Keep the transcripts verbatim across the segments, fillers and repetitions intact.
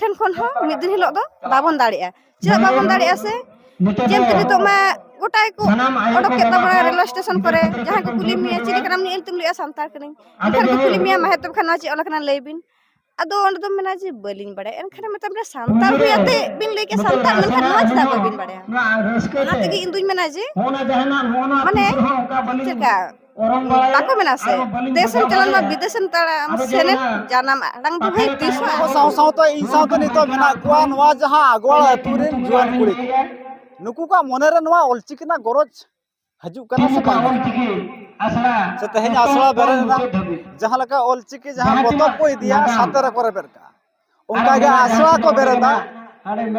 ᱴᱷᱮᱱ ᱠᱷᱚᱱ ᱦᱚᱸ ᱢᱤᱫ ᱫᱤᱱ ᱦᱤᱞᱳᱜ ᱫᱚ ᱵᱟᱵᱚᱱ ᱫᱟᱲᱮᱭᱟᱜᱼᱟ᱾ ᱪᱮᱫᱟᱜ ᱵᱟᱵᱚᱱ ᱫᱟᱲᱮᱭᱟᱜᱼᱟ ᱥᱮ? ᱡᱮ ᱱᱤᱛᱚᱜ ᱢᱟ ᱜᱚᱴᱟ ᱜᱮᱠᱚ ᱚᱰᱚᱠ ᱠᱮᱫ ᱛᱟᱵᱚᱱᱟ ᱨᱮᱞᱣᱮ ᱥᱴᱮᱥᱚᱱ ᱠᱚᱨᱮ᱾ ᱡᱟᱦᱟᱸᱭ ᱠᱚ ᱠᱩᱞᱤ ᱢᱮᱭᱟ, "ᱪᱤᱞᱤ ᱠᱟᱱᱟᱢ?" ᱧᱮᱞ ᱛᱮᱢ ᱞᱟᱹᱭᱟ, "ᱥᱟᱱᱛᱟᱲ ᱠᱟᱹᱱᱟᱹᱧ᱾" ᱮᱱᱠᱷᱟᱱ ᱠᱚ ᱠᱩᱞᱤ ᱢᱮᱭᱟ, "ᱢᱟ ᱦᱮᱛᱚ ᱠᱷᱟᱱ ᱱᱚᱣᱟ ᱪᱮᱫ ᱚᱞ ᱟᱠᱟᱱᱟ ᱞᱟᱹᱭ ᱵᱤᱱ?" ᱟᱫᱚ ᱚᱸᱰᱮ ᱫᱚᱢ ᱢᱮᱱᱟ ᱡᱮ, "ᱵᱟᱹᱞᱤᱧ ᱵᱟᱲᱟᱭᱟ᱾" ᱮᱱᱠᱷᱟᱱ ᱢᱮᱛᱟᱢ ᱨᱮ, "ᱥᱟᱱᱛᱟᱲ ᱦᱩᱭ ᱟᱛᱮ ᱵᱤᱱ ᱞᱟᱹᱭ ᱠᱮᱫ ᱥᱟᱱᱛᱟᱲ, ᱢᱮᱱᱠᱷᱟᱱ ᱱᱚᱣᱟ ᱪᱮᱫᱟᱜ ᱵᱟᱹᱵᱤᱱ ᱵᱟᱲᱟᱭᱟ?" ᱚᱱᱟ ᱛᱮᱜᱮ ᱤᱧ ᱫᱩᱧ ᱢᱮᱱᱟ ᱡᱮ, ᱢᱟᱱᱮ, ᱪᱮᱫ ᱞᱮᱠᱟ, ᱵᱟᱠᱚ ᱢᱮᱱᱟ ᱥᱮ, "ᱫᱮᱥᱮᱢ ᱪᱟᱞᱟᱣ ᱢᱟ ᱵᱤᱫᱮᱥᱮᱢ ᱫᱟᱬᱟ, ᱥᱮᱱᱮᱱ ᱡᱟᱱᱟᱢ ᱟᱲᱟᱝ ᱫᱚ ᱦᱩᱭ ᱛᱤᱥ ᱦᱚᱸ ᱟᱵᱚ ᱥᱟᱶ ᱥᱟᱶᱛᱮ ᱤᱧ ᱥᱟᱶᱛᱮ ᱱᱤᱛᱚᱜ ᱢᱮᱱᱟᱜ ᱠᱚᱣᱟ ᱱᱚᱣᱟ ᱡᱟᱦᱟᱸ ᱟᱜᱚᱣᱟᱲ ᱟᱹᱛᱩ ᱨᱮᱱ ᱡᱩᱣᱟᱹᱱ ᱠᱩᱲᱤ ᱠᱚ᱾ ᱱᱩᱠᱩ ᱠᱚᱣᱟᱜ ᱢᱚᱱᱮ ᱨᱮ ᱱᱚᱣᱟ ᱚᱞᱪᱤᱠᱤ ᱨᱮᱱᱟᱜ ᱜᱚᱨᱚᱡᱽ ᱦᱤᱡᱩᱜ ᱠᱟᱱᱟ ᱥᱮ ᱵᱟᱝ? ᱥᱮ ᱛᱮᱦᱮᱧ ᱟᱥᱲᱟ ᱵᱮᱨᱮᱫ ᱮᱱᱟ, ᱡᱟᱦᱟᱸ ᱞᱮᱠᱟ ᱚᱞᱪᱤᱠᱤ ᱡᱟᱦᱟᱸ ᱯᱚᱛᱚᱵ ᱠᱚ ᱤᱫᱤᱭᱟ, ᱥᱟᱶᱛᱮ ᱨᱮᱠᱚ ᱨᱮᱵᱮᱫ ᱠᱟᱜᱼᱟ, ᱚᱱᱠᱟ ᱜᱮ ᱟᱥᱲᱟ ᱠᱚ ᱵᱮᱨᱮᱫᱟ᱾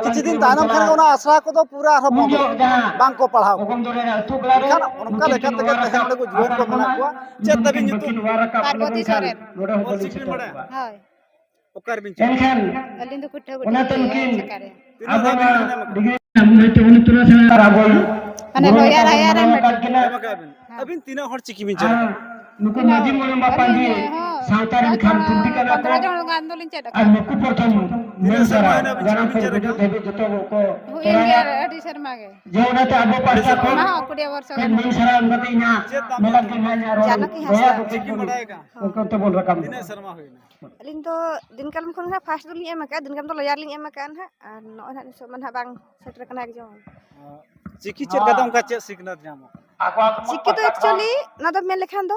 ᱠᱤᱪᱷᱩ ᱫᱤᱱ ᱛᱟᱭᱱᱚᱢ ᱠᱷᱟᱱ ᱜᱮ ᱚᱱᱟ ᱟᱥᱲᱟ ᱠᱚᱫᱚ ᱯᱩᱨᱟᱹ ᱟᱨᱦᱚᱸ ᱵᱚᱱᱫᱚᱜᱼᱟ, ᱵᱟᱝ ᱠᱚ ᱯᱟᱲᱦᱟᱣ ᱠᱚᱣᱟ᱾ ᱮᱱᱠᱷᱟᱱ ᱚᱱᱠᱟ ᱞᱮᱠᱟ ᱛᱮᱜᱮ ᱛᱮᱦᱮᱧ ᱚᱸᱰᱮ ᱠᱚ ᱡᱩᱣᱟᱹᱱ ᱠᱚ ᱢᱮᱱᱟᱜ ᱠᱚᱣᱟ᱾ ᱪᱮᱫ ᱛᱟᱹᱵᱤᱱ ᱧᱩᱛᱩᱢ? ᱯᱟᱨᱵᱚᱛᱤ ᱥᱚᱨᱮᱱ᱾ ᱚᱞᱪᱤᱠᱤ ᱵᱤᱱ ᱵᱟᱲᱟᱭᱟ? ᱦᱳᱭ᱾ ᱚᱠᱟ ᱨᱮᱵᱤᱱ ᱪᱮᱫ? ᱟᱹᱞᱤᱧ ᱫᱚ ᱠᱩᱴᱷᱟᱹ ᱠᱩᱴᱷᱤ ᱪᱮᱠᱟ ᱨᱮ᱾ ᱛᱤᱱᱟᱹᱜ ᱫᱷᱟᱹᱵᱤᱡ ᱵᱤᱱ ᱮᱢ ᱟᱠᱟᱫᱟ? ᱢᱟᱱᱮ ᱞᱚᱭᱟᱨ ᱟᱭᱟᱨ ᱮᱢ ᱮᱢ ᱟᱠᱟᱫᱟ᱾ ᱮᱢ ᱟᱠᱟᱫ ᱵᱤᱱ? ᱦᱮᱸ᱾ ᱟᱹᱵᱤᱱ ᱛᱤᱱᱟᱹᱜ ᱦᱚᱲ ᱪᱤᱠᱤ ᱵᱤᱱ ᱪᱮᱫ ᱟᱠᱟᱫᱟ? ᱱᱩᱠᱩ ᱛᱤᱱᱟᱹᱜ? ᱢᱟᱹᱡᱷᱤ ᱢᱚᱬᱮ ᱢᱟᱯᱟᱡᱤ ᱟᱹᱞᱤᱧ ᱦᱚᱸ ᱥᱟᱶᱛᱟ ᱨᱮᱱ ᱫᱚᱥ ᱠᱷᱟᱱ ᱡᱚᱱ, ᱛᱩᱞᱛᱤ ᱠᱟᱱᱟ ᱠᱚ᱾ ᱯᱚᱱᱫᱽᱨᱚ ᱡᱚᱱ ᱜᱟᱱ ᱫᱚᱞᱤᱧ ᱪᱮᱫ ᱟᱨ ᱟᱠᱟᱫᱟ᱾ ᱱᱩᱠᱩ ᱯᱨᱚᱛᱷᱚᱢ ᱛᱤᱱᱟᱹᱜ ᱢᱟᱹᱱ ᱥᱮᱨᱢᱟ ᱥᱟᱨᱟ ᱦᱩᱭᱱᱟ ᱵᱤᱱ ᱡᱟᱱᱟᱢ ᱪᱤᱠᱤ ᱵᱤᱱ ᱠᱷᱚᱱ ᱪᱮᱫ ᱜᱩᱡᱩᱜ ᱟᱠᱟᱫᱟ? ᱫᱷᱟᱹᱵᱤᱡ ᱡᱚᱛᱚ ᱠᱚ ᱦᱩᱭᱮᱱ ᱛᱚᱨᱟᱭᱟ᱾ ᱜᱮᱭᱟ ᱟᱹᱰᱤ ᱥᱮᱨᱢᱟ ᱜᱮ᱾ ᱡᱮ ᱚᱱᱟᱛᱮ ᱟᱵᱚ ᱯᱟᱦᱴᱟ ᱠᱷᱚᱱ ᱚᱱᱟ ᱦᱚᱸ ᱠᱩᱲᱤ ᱵᱚᱨᱥᱚ ᱜᱟᱱ ᱢᱟᱹᱱ ᱦᱩᱭᱱᱟ᱾ ᱥᱟᱨᱟ ᱚᱱᱠᱟᱛᱮ ᱤᱧᱟᱹᱜ ᱪᱮᱫ ᱛᱟᱢ ᱢᱮᱞᱟ ᱧᱩᱛᱩᱢ? ᱜᱮ ᱱᱚᱣᱟ ᱤᱧᱟᱹᱜ ᱨᱚᱲ ᱡᱟᱱᱚᱠᱤ ᱵᱚᱭᱦᱟ ᱦᱟᱸᱥᱫᱟ᱾ ᱠᱚ ᱪᱤᱠᱤ ᱵᱟᱲᱟᱭ ᱠᱟᱱ? ᱦᱚᱸ᱾ ᱚᱱᱠᱟ ᱛᱮᱵᱚᱱ ᱨᱟᱠᱟᱵ ᱮᱱᱟ᱾ ᱛᱤᱱᱟᱹᱜ ᱥᱮᱨᱢᱟ ᱦᱩᱭᱱᱟ? ᱟᱹᱞᱤᱧ ᱫᱚ ᱫᱤᱱ ᱠᱟᱞᱚᱢ ᱠᱷᱚᱱ ᱜᱮ ᱯᱷᱟᱥᱴ ᱫᱚᱞᱤᱧ ᱮᱢ ᱟᱠᱟᱫᱼᱟ, ᱫᱤᱱ ᱠᱟᱞᱚᱢ ᱫᱚ ᱞᱚᱭᱟᱨ ᱞᱤᱧ ᱮᱢ ᱟᱠᱟᱫᱼᱟ ᱱᱟᱦᱟᱜ, ᱟᱨ ᱱᱚᱜᱼᱚᱭ ᱱᱟᱦᱟᱜ ᱱᱤᱛᱚᱜ ᱢᱟ ᱱᱟᱦᱟᱜ ᱵᱟᱝ ᱥᱮᱴᱮᱨ ᱠᱟᱱᱟ ᱮᱠᱡᱟᱢ᱾ ᱪᱤᱠᱤ ᱪᱮᱫ ᱞᱮᱠᱟᱛᱮ ᱚᱱᱠᱟ ᱪᱮᱫ ᱥᱤᱠᱷᱱᱟᱹᱛ ᱧᱟᱢᱚᱜ? ᱪᱤᱠᱤ ᱫᱚ ᱮᱠᱪᱩᱭᱮᱞᱤ ᱱᱚᱣᱟ ᱫᱚ ᱢᱮᱱ ᱞᱮᱠᱷᱟᱱ ᱫᱚ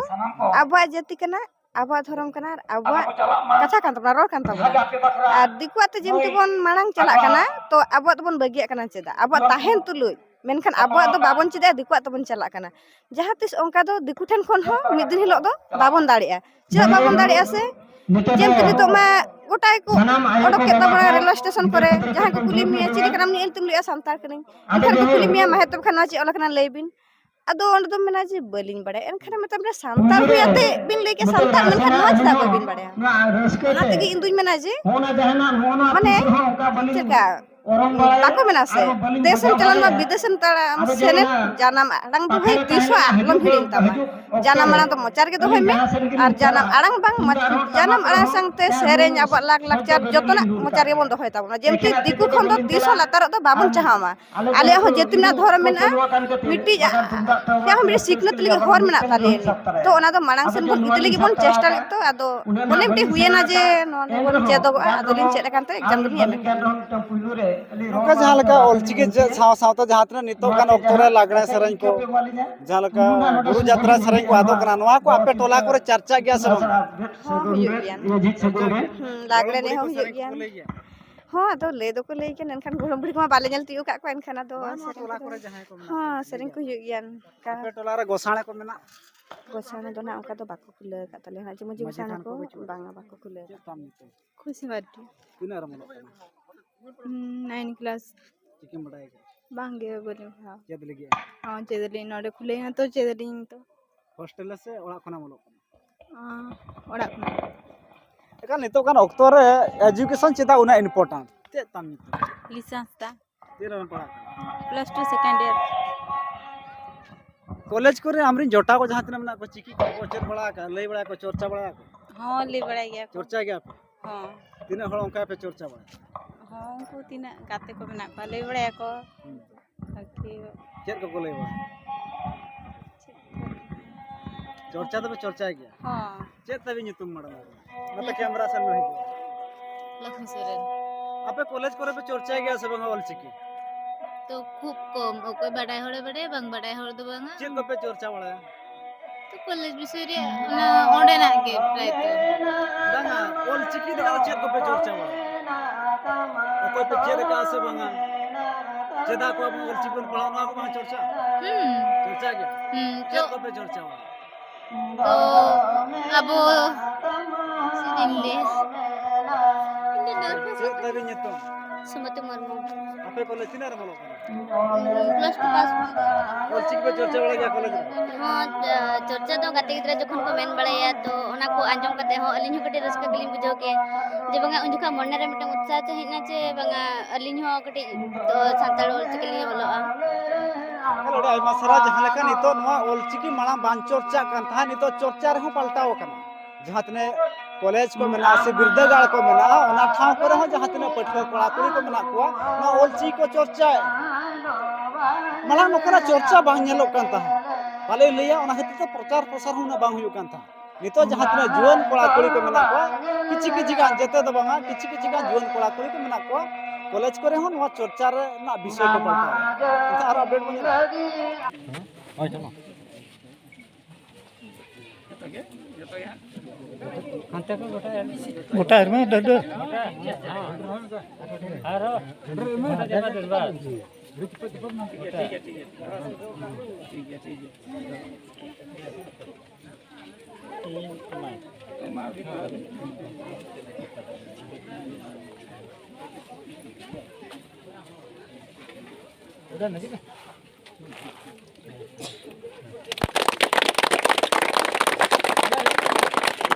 ᱟᱵᱚᱣᱟᱜ ᱡᱟᱹᱛᱤ ᱠᱟᱱᱟ, ᱟᱵᱚᱣᱟᱜ ᱫᱷᱚᱨᱚᱢ ᱠᱟᱱᱟ, ᱟᱨ ᱟᱵᱚᱣᱟᱜ ᱠᱟᱛᱷᱟ ᱠᱟᱱ ᱛᱟᱵᱚᱱᱟ, ᱨᱚᱲ ᱠᱟᱱ ᱛᱟᱵᱚᱱᱟ᱾ ᱟᱨ ᱫᱤᱠᱩᱣᱟᱜ ᱛᱮ ᱡᱮᱢᱛᱤ ᱵᱚᱱ ᱢᱟᱲᱟᱝ ᱪᱟᱞᱟᱜ ᱠᱟᱱᱟ, ᱛᱚ ᱟᱵᱚᱣᱟᱜ ᱫᱚᱵᱚᱱ ᱵᱟᱹᱜᱤᱭᱟᱜ ᱠᱟᱱᱟ ᱪᱮᱫᱟᱜ? ᱟᱵᱚᱣᱟᱜ ᱛᱟᱦᱮᱱ ᱛᱩᱞᱩᱡ, ᱢᱮᱱᱠᱷᱟᱱ ᱟᱵᱚᱣᱟᱜ ᱫᱚ ᱵᱟᱵᱚᱱ ᱪᱮᱫᱟ, ᱫᱤᱠᱩᱣᱟᱜ ᱛᱮᱵᱚᱱ ᱪᱟᱞᱟᱜ ᱠᱟᱱᱟ᱾ ᱡᱟᱦᱟᱸ ᱛᱤᱥ ᱚᱱᱠᱟ ᱫᱚ ᱫᱤᱠᱩ ᱴᱷᱮᱱ ᱠᱷᱚᱱ ᱦᱚᱸ ᱢᱤᱫ ᱫᱤᱱ ᱦᱤᱞᱳᱜ ᱫᱚ ᱵᱟᱵᱚᱱ ᱫᱟᱲᱮᱭᱟᱜᱼᱟ᱾ ᱪᱮᱫᱟᱜ ᱵᱟᱵᱚᱱ ᱫᱟᱲᱮᱭᱟᱜᱼᱟ ᱥᱮ? ᱡᱮᱢᱛᱤ ᱱᱤᱛᱚᱜ ᱢᱟ ᱜᱚᱴᱟ ᱜᱮᱠᱚ ᱚᱰᱚᱠ ᱠᱮᱫ ᱛᱟᱵᱚᱱᱟ ᱨᱮᱞᱣᱮ ᱥᱴᱮᱥᱚᱱ ᱠᱚᱨᱮ, ᱡᱟᱦᱟᱸᱭ ᱠᱚ ᱠᱩᱞᱤ ᱢᱮᱭᱟ, "ᱪᱤᱞᱤ ᱠᱟᱱᱟᱢ?" ᱧᱮᱞ ᱛᱮᱢ ᱞᱟᱹᱭᱟ, "ᱥᱟᱱᱛᱟᱲ ᱠᱟᱹᱱᱟᱹᱧ᱾" ᱮᱱᱠᱷᱟᱱ ᱠᱚ ᱠᱩᱞᱤ ᱢᱮᱭᱟ, "ᱢᱟ ᱦᱮᱛᱚ ᱠᱷᱟᱱ ᱱᱚᱣᱟ ᱪᱮᱫ ᱚᱞ ᱟᱠᱟᱱᱟ ᱞᱟᱹᱭ ᱵᱤᱱ?" ᱟᱫᱚ ᱚᱸᱰᱮ ᱫᱚᱢ ᱢᱮᱱᱟ ᱡᱮ, "ᱵᱟᱹᱞᱤᱧ ᱵᱟᱲᱟᱭᱟ᱾" ᱮᱱᱠᱷᱟᱱ ᱢᱮᱛᱟᱢ ᱨᱮ, ᱥᱟᱱᱛᱟᱲ ᱦᱩᱭ ᱟᱛᱮ ᱵᱤᱱ ᱞᱟᱹᱭ ᱠᱮᱫ, ᱥᱟᱱᱛᱟᱲ, ᱢᱮᱱᱠᱷᱟᱱ ᱱᱚᱣᱟ ᱪᱮᱫᱟᱜ ᱵᱟᱹᱵᱤᱱ ᱵᱟᱲᱟᱭᱟ? ᱚᱱᱟ ᱛᱮᱜᱮ ᱤᱧ ᱫᱩᱧ ᱢᱮᱱᱟ ᱡᱮ, ᱢᱟᱱᱮ, ᱪᱮᱫ ᱞᱮᱠᱟ, ᱵᱟᱠᱚ ᱢᱮᱱᱟ ᱥᱮ, ᱫᱮᱥᱮᱢ ᱪᱟᱞᱟᱜ ᱢᱟ ᱵᱤᱫᱮᱥᱮᱢ ᱛᱟᱲᱟᱢ ᱥᱮᱱᱮᱱ, ᱡᱟᱱᱟᱢ ᱟᱲᱟᱝ ᱫᱚ ᱵᱷᱟᱹᱭ ᱛᱤᱥ ᱦᱚᱸ ᱟᱞᱚᱢ ᱦᱤᱲᱤᱧ ᱛᱟᱢᱟ᱾ ᱡᱟᱱᱟᱢ ᱟᱲᱟᱝ ᱫᱚ ᱢᱚᱪᱟ ᱨᱮᱜᱮ ᱫᱚᱦᱚᱭ ᱢᱮ, ᱟᱨ ᱡᱟᱱᱟᱢ ᱟᱲᱟᱝ ᱵᱟᱝ ᱢᱚᱪ-, ᱡᱟᱱᱟᱢ ᱟᱲᱟᱝ ᱥᱟᱶᱛᱮ ᱥᱮᱨᱮᱧ, ᱟᱵᱚᱣᱟᱜ ᱞᱟᱠᱪᱟᱨ ᱡᱚᱛᱚᱱᱟᱜ ᱢᱚᱪᱟ ᱨᱮᱜᱮ ᱵᱚᱱ ᱫᱚᱦᱚᱭ ᱛᱟᱵᱚᱱᱟ᱾ ᱡᱮᱢᱛᱤ ᱫᱤᱠᱩ ᱠᱷᱚᱱ ᱫᱚ ᱛᱤᱥ ᱦᱚᱸ ᱞᱟᱛᱟᱨᱚᱜ ᱫᱚ ᱵᱟᱵᱚᱱ ᱪᱟᱦᱟᱣ ᱢᱟ᱾ ᱟᱞᱮᱭᱟᱜ ᱦᱚᱸ ᱡᱟᱹᱛᱤ ᱨᱮᱱᱟᱜ ᱫᱷᱚᱨᱚᱢ ᱢᱮᱱᱟᱜᱼᱟ, ᱢᱤᱫᱴᱤᱡ, ᱪᱮᱫ ᱦᱚᱸ ᱢᱤᱫᱴᱤᱡ ᱥᱤᱠᱷᱱᱟᱹᱛ ᱞᱟᱹᱜᱤᱫ ᱦᱚᱨ ᱢᱮᱱᱟᱜ ᱛᱟᱞᱮᱭᱟ᱾ ᱛᱚ ᱚᱱᱟ ᱫᱚ ᱢᱟᱲᱟᱝ ᱥᱮᱱ ᱵᱚᱱ ᱤᱫᱤ ᱞᱟᱹᱜᱤᱫ ᱵᱚᱱ ᱪᱮᱥᱴᱟ ᱞᱮᱫ, ᱛᱚ ᱟᱫᱚ ᱚᱱᱮ ᱢᱤᱫᱴᱤᱡ ᱦᱩᱭᱮᱱᱟ ᱡᱮ ᱱᱚᱣᱟ ᱜᱮᱵᱚᱱ ᱪᱮᱫᱚᱜᱚᱜᱼᱟ, ᱟᱫᱚᱞᱤᱧ ᱪᱮᱫ ᱟᱠᱟᱱ ᱛᱮ ᱮᱠᱡᱟᱢ ᱫᱚᱞᱤᱧ ᱮᱢ ᱟᱠᱟᱫᱟ᱾ ᱱᱚᱝᱠᱟ ᱡᱟᱦᱟᱸ ᱞᱮᱠᱟ ᱚᱞᱪᱤᱠᱤ ᱪᱮᱫ ᱥᱟᱶ ᱥᱟᱶᱛᱮ ᱡᱟᱦᱟᱸ ᱛᱤᱱᱟᱹᱜ ᱱᱤᱛᱚᱜ ᱜᱟᱱ ᱚᱠᱛᱚ ᱨᱮ ᱞᱟᱜᱽᱲᱮ ᱥᱮᱨᱮᱧ ᱠᱚ, ᱡᱟᱦᱟᱸ ᱞᱮᱠᱟ ᱜᱩᱨᱩ ᱡᱟᱛᱨᱟ ᱥᱮᱨᱮᱧ ᱠᱚ ᱟᱫᱚᱜ ᱠᱟᱱᱟ, ᱱᱚᱣᱟ ᱠᱚ ᱟᱯᱮ ᱴᱚᱞᱟ ᱠᱚᱨᱮ ᱪᱟᱨᱪᱟᱜ ᱜᱮᱭᱟ ᱥᱮ ᱵᱟᱝ? ᱦᱚᱸ, ᱦᱩᱭᱩᱜ ᱜᱮᱭᱟ᱾ ᱦᱩᱸ, ᱞᱟᱜᱽᱲᱮ ᱮᱱᱮᱡ ᱦᱚᱸ ᱦᱩᱭᱩᱜ ᱜᱮᱭᱟ᱾ ᱦᱚᱸ, ᱟᱫᱚ ᱞᱟᱹᱭ ᱫᱚᱠᱚ ᱞᱟᱹᱭ ᱜᱮᱭᱟ, ᱢᱮᱱᱠᱷᱟᱱ ᱜᱚᱲᱚᱢ ᱵᱩᱲᱦᱤ ᱠᱚᱢᱟ ᱵᱟᱞᱮ ᱧᱮᱞ ᱛᱤᱭᱳᱜ ᱟᱠᱟᱫ ᱠᱚᱣᱟ, ᱮᱱᱠᱷᱟᱱ ᱟᱫᱚ ᱵᱟᱝ, ᱱᱚᱣᱟ ᱥᱮᱨᱮᱧ ᱴᱚᱞᱟ ᱠᱚᱫᱚ, ᱠᱚᱨᱮ ᱡᱟᱦᱟᱸᱭ ᱠᱚ ᱢᱮᱱᱟᱜ ᱦᱚᱸ, ᱠᱚᱣᱟ᱾ ᱥᱮᱨᱮᱧ ᱠᱚ ᱦᱩᱭᱩᱜ ᱜᱮᱭᱟ᱾ ᱚᱱᱠᱟ ᱟᱯᱮ ᱴᱚᱞᱟ ᱨᱮ ᱜᱚᱸᱥᱟᱲᱮ ᱠᱚ ᱢᱮᱱᱟᱜ? ᱜᱚᱸᱥᱟᱲᱮ ᱫᱚ ᱱᱟᱦᱟᱜ ᱚᱱᱠᱟ ᱫᱚ ᱵᱟᱠᱚ ᱠᱷᱩᱞᱟᱹᱣ ᱟᱠᱟᱫ ᱛᱟᱞᱮᱭᱟ ᱱᱟᱦᱟᱜ, ᱡᱮ ᱢᱟᱹᱡᱷᱤ ᱢᱟᱹᱡᱷᱤ ᱜᱚᱸᱥᱟᱲᱮ ᱛᱷᱟᱱ ᱠᱚ ᱠᱚ ᱵᱟᱹᱪᱩᱜᱼᱟ? ᱵᱟᱝᱟ, ᱵᱟᱠᱚ ᱠᱷᱩᱞᱟᱹᱣ ᱟᱠᱟᱫ᱾ ᱪᱮᱫ ᱛᱟᱢ ᱧᱩᱛᱩᱢ? ᱠᱷᱩᱥᱤ ᱢᱟᱨᱰᱤ᱾ ᱛᱤᱱᱟᱹᱜ ᱨᱮᱢ ᱚᱞᱚᱜ ᱠᱟᱱᱟ? ᱦᱩᱸ, ᱱᱟᱭᱤᱱ ᱠᱞᱟᱥ᱾ ᱪᱤᱠᱤᱢ ᱵᱟᱰᱟᱭ ᱟᱠᱟᱫᱟ? ᱵᱟᱝ ᱜᱮ, ᱵᱟᱹᱞᱤᱧ ᱯᱟᱲᱦᱟᱣ᱾ ᱪᱮᱫ ᱞᱟᱹᱜᱤᱫ? ᱦᱚᱸ, ᱪᱮᱫ ᱞᱟᱹᱜᱤᱫ? ᱱᱚᱰᱮ ᱠᱷᱩᱞᱟᱹᱭ ᱱᱟ ᱛᱚ, ᱪᱮᱫ ᱟᱹᱞᱤᱧ ᱛᱚ᱾ ᱦᱳᱥᱴᱮᱞ ᱨᱮ ᱥᱮ ᱚᱲᱟᱜ ᱠᱷᱚᱱᱟᱜ ᱮᱢ ᱚᱞᱚᱜ ᱠᱟᱱᱟ? ᱟᱸ, ᱚᱲᱟᱜ ᱠᱷᱚᱱᱟᱜ᱾ ᱮᱠᱷᱟᱱ ᱱᱤᱛᱚᱜ ᱜᱟᱱ ᱚᱠᱛᱚ ᱨᱮ education ᱪᱮᱫᱟᱜ ᱩᱱᱟᱹᱜ important? ᱪᱮᱫ ᱛᱟᱢ ᱧᱩᱛᱩᱢ? ᱞᱤᱥᱟ ᱦᱟᱸᱥᱫᱟ᱾ ᱛᱤᱱ ᱨᱮᱢ ᱯᱟᱲᱦᱟᱜ ᱠᱟᱱᱟ? Plus two second year᱾ College ᱠᱚᱨᱮ ᱟᱢᱨᱮᱱ ᱡᱚᱴᱟᱣ ᱠᱚ ᱡᱟᱦᱟᱸ ᱛᱤᱱᱟᱹᱜ ᱢᱮᱱᱟᱜ ᱠᱚᱣᱟ, ᱪᱤᱠᱤ ᱠᱚ ᱪᱮᱫ ᱵᱟᱲᱟ ᱟᱠᱟᱫ, ᱞᱟᱹᱭ ᱵᱟᱲᱟᱭᱟᱠᱚ, ᱪᱚᱨᱪᱟ ᱵᱟᱲᱟᱭᱟᱠᱚ? ᱦᱚᱸ, ᱞᱟᱹᱭ ᱵᱟᱲᱟᱭ ᱜᱮᱭᱟ ᱠᱚ᱾ ᱪᱚᱨᱪᱟᱭ ᱜᱮᱭᱟ ᱯᱮ? ᱦᱚᱸ᱾ ᱛᱤᱱᱟᱹᱜ ᱦᱚᱲ ᱚᱱᱠᱟ ᱯᱮ ᱪᱚᱨᱪᱟ ᱵᱟᱲᱟᱭᱟ? ᱦᱚᱸ, ᱩᱱᱠᱩ ᱛᱤᱱᱟᱹᱜ ᱜᱟᱛᱮ ᱠᱚ ᱢᱮᱱᱟᱜ ᱠᱚᱣᱟ, ᱞᱟᱹᱭ ᱵᱟᱲᱟᱭᱟᱠᱚ᱾ ᱦᱩᱸ᱾ ᱟᱨᱠᱤ ᱪᱮᱫ ᱠᱚᱠᱚ ᱞᱟᱹᱭ ᱵᱟᱲᱟᱭᱟ? ᱪᱮᱫ ᱠᱚ ᱞᱟᱹᱭᱟ? ᱪᱚᱨᱪᱟ ᱫᱚᱯᱮ ᱪᱚᱨᱪᱟᱭ ᱜᱮᱭᱟ? ᱦᱚᱸ᱾ ᱪᱮᱫ ᱛᱟᱵᱤᱱ ᱧᱩᱛᱩᱢ, ᱢᱟᱲᱟᱝ? ᱱᱚᱛᱮ ᱞᱚᱠᱷᱢᱤ᱾ ᱠᱮᱢᱮᱨᱟ ᱥᱮᱱ ᱵᱮᱱ ᱦᱤᱡᱩᱜᱼᱟ᱾ ᱞᱚᱠᱷᱢᱤ ᱥᱚᱨᱮᱱ᱾ ᱟᱯᱮ ᱠᱚᱞᱮᱡᱽ ᱠᱚᱨᱮ ᱯᱮ ᱪᱚᱨᱪᱟᱭ ᱜᱮᱭᱟ ᱥᱮ ᱵᱟᱝᱟ ᱚᱞᱪᱤᱠᱤ? ᱛᱚ ᱠᱷᱩᱵ ᱠᱚᱢ, ᱚᱠᱚᱭ ᱵᱟᱰᱟᱭ ᱦᱚᱲᱮ ᱵᱟᱰᱟᱭᱟ, ᱵᱟᱝ ᱵᱟᱰᱟᱭ ᱦᱚᱲ ᱫᱚ ᱵᱟᱝᱟ᱾ ᱪᱮᱫ ᱠᱚᱯᱮ ᱪᱚᱨᱪᱟ ᱵᱟᱲᱟᱭᱟ? ᱛᱚ ᱠᱚᱞᱮᱡᱽ ᱵᱤᱥᱚᱭ ᱨᱮ ᱚᱱᱟ ᱚᱸᱰᱮᱱᱟᱜ ᱜᱮ ᱯᱨᱟᱭ ᱛᱚ᱾ ᱵᱟᱝᱟ, ᱚᱞᱪᱤᱠᱤ ᱤᱫᱤ ᱠᱟᱛᱮ ᱪᱮᱫ ᱠᱚᱯᱮ ᱪᱚᱨᱪᱟ ᱵᱟᱲᱟᱭᱟ? ᱚᱠᱚᱭ ᱯᱮ ᱪᱮᱫ ᱟᱠᱟᱫᱼᱟ ᱥᱮ ᱵᱟᱝᱟ? ᱪᱮᱫᱟᱜ ᱠᱚ ᱟᱵᱚ ᱚᱞᱪᱤᱠᱤ ᱵᱚᱱ ᱯᱟᱲᱦᱟᱣ, ᱱᱚᱣᱟ ᱠᱚ ᱵᱟᱝ ᱪᱚᱨᱪᱟ? ᱦᱩᱸ᱾ ᱪᱚᱨᱪᱟ ᱜᱮ? ᱦᱩᱸ, ᱪᱮᱫ ᱛᱚ ᱠᱚᱯᱮ ᱪᱚᱨᱪᱟ ᱵᱟᱲᱟᱭᱟ? ᱛᱚ ᱟᱵᱚ ᱪᱮᱫ ᱤᱧ ᱞᱟᱹᱭᱟ? ᱤᱧ ᱫᱚ ᱱᱚᱣᱟ ᱠᱚ ᱪᱮᱫ ᱛᱟᱵᱤᱱ ᱧᱩᱛᱩᱢ? ᱥᱩᱢᱚᱛᱤ ᱢᱩᱨᱢᱩ᱾ ᱟᱯᱮ ᱠᱚᱞᱮᱡᱽ ᱛᱤᱱᱟᱹᱜ ᱨᱮᱢ ᱚᱞᱚᱜ ᱠᱟᱱᱟ? ᱯᱞᱟᱥ ᱴᱩ ᱯᱟᱥ᱾ ᱚᱞᱪᱤᱠᱤ ᱯᱮ ᱪᱚᱨᱪᱟ ᱵᱟᱲᱟᱭ ᱜᱮᱭᱟ ᱠᱚᱞᱮᱡᱽ ᱨᱮ? ᱦᱚᱸ, ᱪᱚᱨᱪᱟ ᱫᱚ ᱜᱟᱛᱮ ᱜᱤᱫᱽᱨᱟᱹ ᱡᱚᱠᱷᱚᱱ ᱠᱚ ᱢᱮᱱ ᱵᱟᱲᱟᱭᱟ, ᱛᱚ ᱚᱱᱟ ᱠᱚ ᱟᱸᱡᱚᱢ ᱠᱟᱛᱮ ᱦᱚᱸ ᱟᱹᱞᱤᱧ ᱦᱚᱸ ᱠᱟᱹᱴᱤᱡ ᱨᱟᱹᱥᱠᱟᱹ ᱜᱮᱞᱤᱧ ᱵᱩᱡᱷᱟᱹᱣ ᱠᱮᱭᱟ, ᱡᱮ ᱵᱟᱝᱟ ᱩᱱ ᱡᱚᱠᱷᱚᱱ ᱢᱚᱱᱮ ᱨᱮ ᱢᱤᱫᱴᱟᱝ ᱩᱛᱥᱟᱦᱚ ᱦᱮᱡ ᱮᱱᱟ, ᱡᱮ ᱵᱟᱝᱟ ᱟᱹᱞᱤᱧ ᱦᱚᱸ ᱠᱟᱹᱴᱤᱡ ᱛᱚ ᱥᱟᱱᱛᱟᱲ ᱚᱞᱪᱤᱠᱤ ᱞᱤᱧ ᱚᱞᱚᱜᱼᱟ᱾ ᱟᱹᱰᱤ ᱟᱭᱢᱟ ᱥᱟᱨᱦᱟᱣ᱾ ᱡᱟᱦᱟᱸ ᱞᱮᱠᱟ ᱱᱤᱛᱚᱜ ᱱᱚᱣᱟ ᱚᱞᱪᱤᱠᱤ ᱢᱟᱲᱟᱝ ᱵᱟᱝ ᱪᱚᱨᱪᱟᱜ ᱠᱟᱱ ᱛᱟᱦᱮᱸᱫ, ᱱᱤᱛᱚᱜ ᱪᱚᱨᱪᱟ ᱨᱮᱦᱚᱸ ᱯᱟᱞᱴᱟᱣ ᱟᱠᱟᱱᱟ᱾ ᱡᱟᱦᱟᱸ ᱛᱤᱱᱟᱹᱜ ᱠᱚᱞᱮᱡᱽ ᱠᱚ ᱢᱮᱱᱟᱜᱼᱟ ᱥᱮ ᱵᱤᱨᱫᱟᱹᱜᱟᱲ ᱠᱚ ᱢᱮᱱᱟᱜᱼᱟ, ᱚᱱᱟ ᱴᱷᱟᱶ ᱠᱚᱨᱮ ᱦᱚᱸ ᱡᱟᱦᱟᱸ ᱛᱤᱱᱟᱹᱜ ᱯᱟᱹᱴᱷᱩᱣᱟᱹ ᱠᱚᱲᱟ ᱠᱩᱲᱤ ᱠᱚ ᱢᱮᱱᱟᱜ ᱠᱚᱣᱟ, ᱱᱚᱣᱟ ᱚᱞᱪᱤᱠᱤ ᱠᱚ ᱪᱚᱨᱪᱟᱭᱮᱫᱼᱟ᱾ ᱢᱟᱲᱟᱝ ᱱᱚᱝᱠᱟᱱᱟᱜ ᱪᱚᱨᱪᱟ ᱵᱟᱝ ᱧᱮᱞᱚᱜ ᱠᱟᱱ ᱛᱟᱦᱮᱸᱫ, ᱵᱟᱞᱮ ᱞᱟᱹᱭᱟ, ᱚᱱᱟ ᱠᱷᱟᱹᱛᱤᱨ ᱛᱮ ᱯᱨᱚᱪᱟᱨ ᱯᱨᱚᱥᱟᱨ ᱦᱚᱸ ᱩᱱᱟᱹᱜ ᱵᱟᱝ ᱦᱩᱭᱩᱜ ᱠᱟᱱ ᱛᱟᱦᱮᱸᱫ᱾ ᱱᱤᱛᱚᱜ ᱡᱟᱦᱟᱸ ᱛᱤᱱᱟᱹᱜ ᱡᱩᱣᱟᱹᱱ ᱠᱚᱲᱟ ᱠᱩᱲᱤ ᱠᱚ ᱢᱮᱱᱟᱜ ᱠᱚᱣᱟ, ᱠᱤᱪᱷᱩ ᱠᱤᱪᱷᱩ ᱜᱟᱱ, ᱡᱚᱛᱚ ᱫᱚ ᱵᱟᱝᱟ, ᱠᱤᱪᱷᱩ ᱠᱤᱪᱷᱩ ᱜᱟᱱ ᱡᱩᱣᱟᱹᱱ ᱠᱚᱲᱟ ᱠᱩᱲᱤ ᱠᱚ ᱢᱮᱱᱟᱜ ᱠᱚᱣᱟ, ᱠᱚᱞᱮᱡᱽ ᱠᱚᱨᱮ ᱦᱚᱸ ᱱᱚᱣᱟ ᱪᱚᱨᱪᱟ ᱨᱮᱱᱟᱜ ᱵᱤᱥᱚᱭ ᱠᱚ ᱯᱟᱲᱦᱟᱣᱟ᱾ ᱮᱱᱠᱷᱟᱱ ᱟᱨᱚ ᱟᱯᱰᱮᱴ ᱵᱚᱱ ᱧᱮᱞᱟ᱾ ᱦᱳᱭ, ᱪᱚᱞᱚ᱾ ᱦᱟᱱᱛᱮ ᱠᱚ ᱜᱚᱴᱟ ᱜᱚᱴᱟ ᱦᱮᱨᱢᱮ ᱰᱟᱹᱰᱟᱹ᱾ ᱟᱨᱦᱚᱸ᱾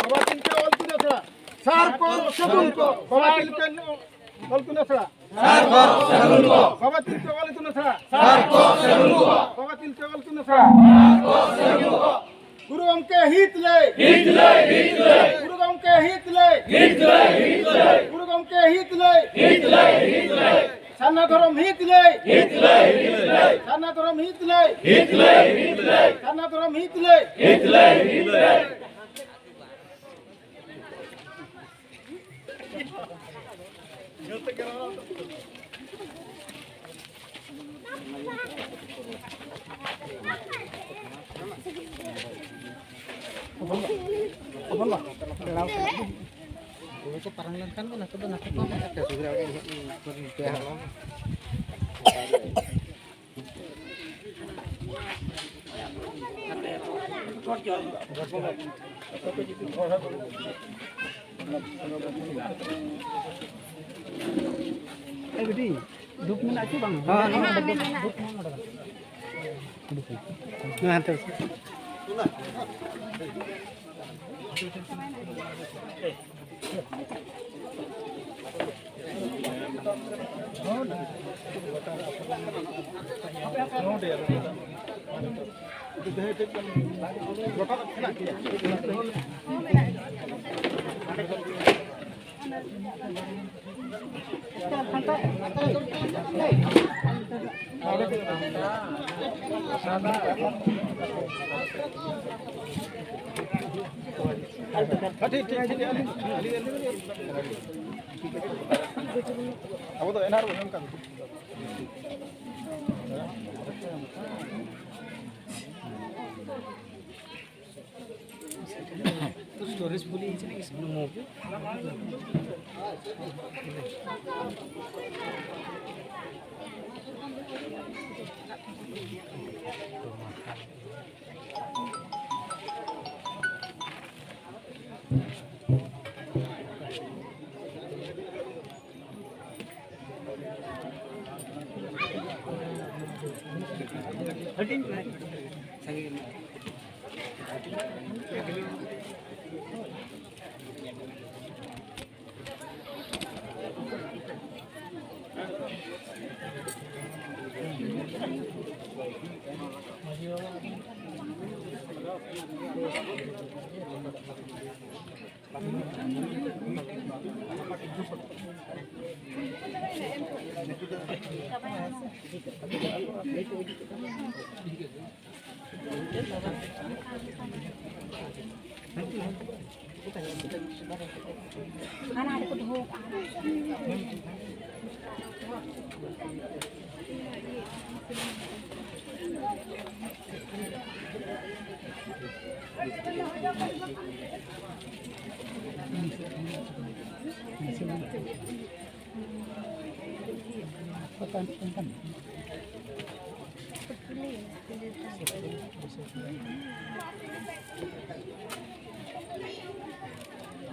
ᱵᱟᱵᱟ ᱛᱤᱞᱠᱟᱹ ᱚᱞ ᱤᱛᱩᱱ ᱟᱥᱲᱟ᱾ ᱥᱟᱨ ᱠᱚ ᱥᱟᱹᱜᱩᱱ ᱠᱚ᱾ ᱵᱟᱵᱟ ᱛᱤᱞᱠᱟᱹ ᱚᱞ ᱤᱛᱩᱱ ᱟᱥᱲᱟ᱾ ᱥᱟᱨ ᱠᱚ ᱥᱟᱹᱜᱩᱱ ᱠᱚ᱾ ᱵᱟᱵᱟ ᱛᱤᱞᱠᱟᱹ ᱚᱞ ᱤᱛᱩᱱ ᱟᱥᱲᱟ᱾ ᱥᱟᱨ ᱠᱚ ᱥᱟᱹᱜᱩᱱ ᱠᱚ᱾ ᱵᱟᱵᱟ ᱛᱤᱞᱠᱟᱹ ᱚᱞ ᱤᱛᱩᱱ ᱟᱥᱲᱟ᱾ ᱥᱟᱨ ᱠᱚ ᱥᱟᱹᱜᱩᱱ ᱠᱚ᱾ ᱜᱩᱨᱩ ᱜᱚᱢᱠᱮ ᱦᱤᱛ ᱞᱟᱹᱭ᱾ ᱦᱤᱛ ᱞᱟᱹᱭ, ᱦᱤᱛ ᱞᱟᱹᱭ᱾ ᱜᱩᱨᱩ ᱜᱚᱢᱠᱮ ᱦᱤᱛ ᱞᱟᱹᱭ᱾ ᱦᱤᱛ ᱞᱟᱹᱭ, ᱦᱤᱛ ᱞᱟᱹᱭ᱾ ᱜᱩᱨᱩ ᱜᱚᱢᱠᱮ ᱦᱤᱛ ᱞᱟᱹᱭ᱾ ᱦᱤᱛ ᱞᱟᱹᱭ, ᱦᱤᱛ ᱞᱟᱹᱭ᱾ ᱥᱟᱨᱱᱟ ᱫᱷᱚᱨᱚᱢ ᱦᱤᱛ ᱞᱟᱹᱭ᱾ ᱦᱤᱛ ᱞᱟᱹᱭ, ᱦᱤᱛ ᱞᱟᱹᱭ᱾ ᱥᱟᱨᱱᱟ ᱫᱷᱚᱨᱚᱢ ᱦᱤᱛ ᱞᱟᱹᱭ᱾ ᱦᱤᱛ ᱞᱟᱹᱭ, ᱦᱤᱛ ᱞᱟᱹᱭ᱾ ᱥᱟᱨᱱᱟ ᱫᱷᱚᱨᱚᱢ ᱦᱤᱛ ᱞᱟᱹᱭ᱾ ᱦᱤᱛ ᱞᱟᱹᱭ, ᱦᱤᱛ ᱞᱟᱹᱭ᱾ ᱦᱚᱯᱚᱱ ᱵᱟ, ᱯᱮᱲᱟ ᱠᱚ ᱯᱟᱨᱚᱢ ᱞᱮᱱᱠᱷᱟᱱ ᱜᱮ ᱱᱟᱠᱚ ᱫᱚ ᱱᱟᱠᱚ ᱠᱚ ᱢᱮᱱᱟ᱾ ᱠᱟᱹᱴᱤᱡ ᱫᱷᱩᱯ ᱢᱮᱱᱟᱜᱼᱟ ᱪᱮ ᱵᱟᱝ? ᱦᱮᱸ, ᱦᱮᱸ, ᱦᱮᱸ, ᱢᱮᱱᱟᱜᱼᱟ᱾ ᱦᱮᱸ, ᱦᱟᱱᱛᱮ᱾ ᱴᱷᱤᱠ, ᱴᱷᱤᱠ, ᱴᱷᱤᱠ, ᱟᱹᱞᱤᱧ, ᱟᱹᱞᱤᱧ, ᱟᱹᱞᱤᱧ, ᱟᱹᱞᱤᱧ᱾ ᱟᱵᱚ ᱫᱚ ᱮᱱ ᱟᱨ ᱚᱱᱠᱟ᱾ तो स्टोरेज फुल ही इसमें, इसमें मोबाइल। ᱦᱟᱱᱟ ᱦᱟᱸᱰᱮ ᱠᱚ ᱫᱚᱦᱚ ᱠᱟᱜᱼᱟ᱾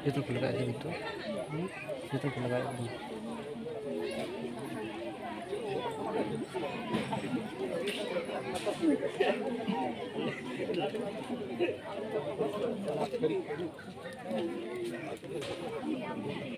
ᱡᱚᱛᱚ ᱠᱚ ᱞᱟᱜᱟᱣ ᱤᱫᱤ ᱱᱤᱛᱚᱜ᱾ ᱡᱚᱛᱚ ᱠᱚ ᱞᱟᱜᱟᱣ ᱤᱫᱤ᱾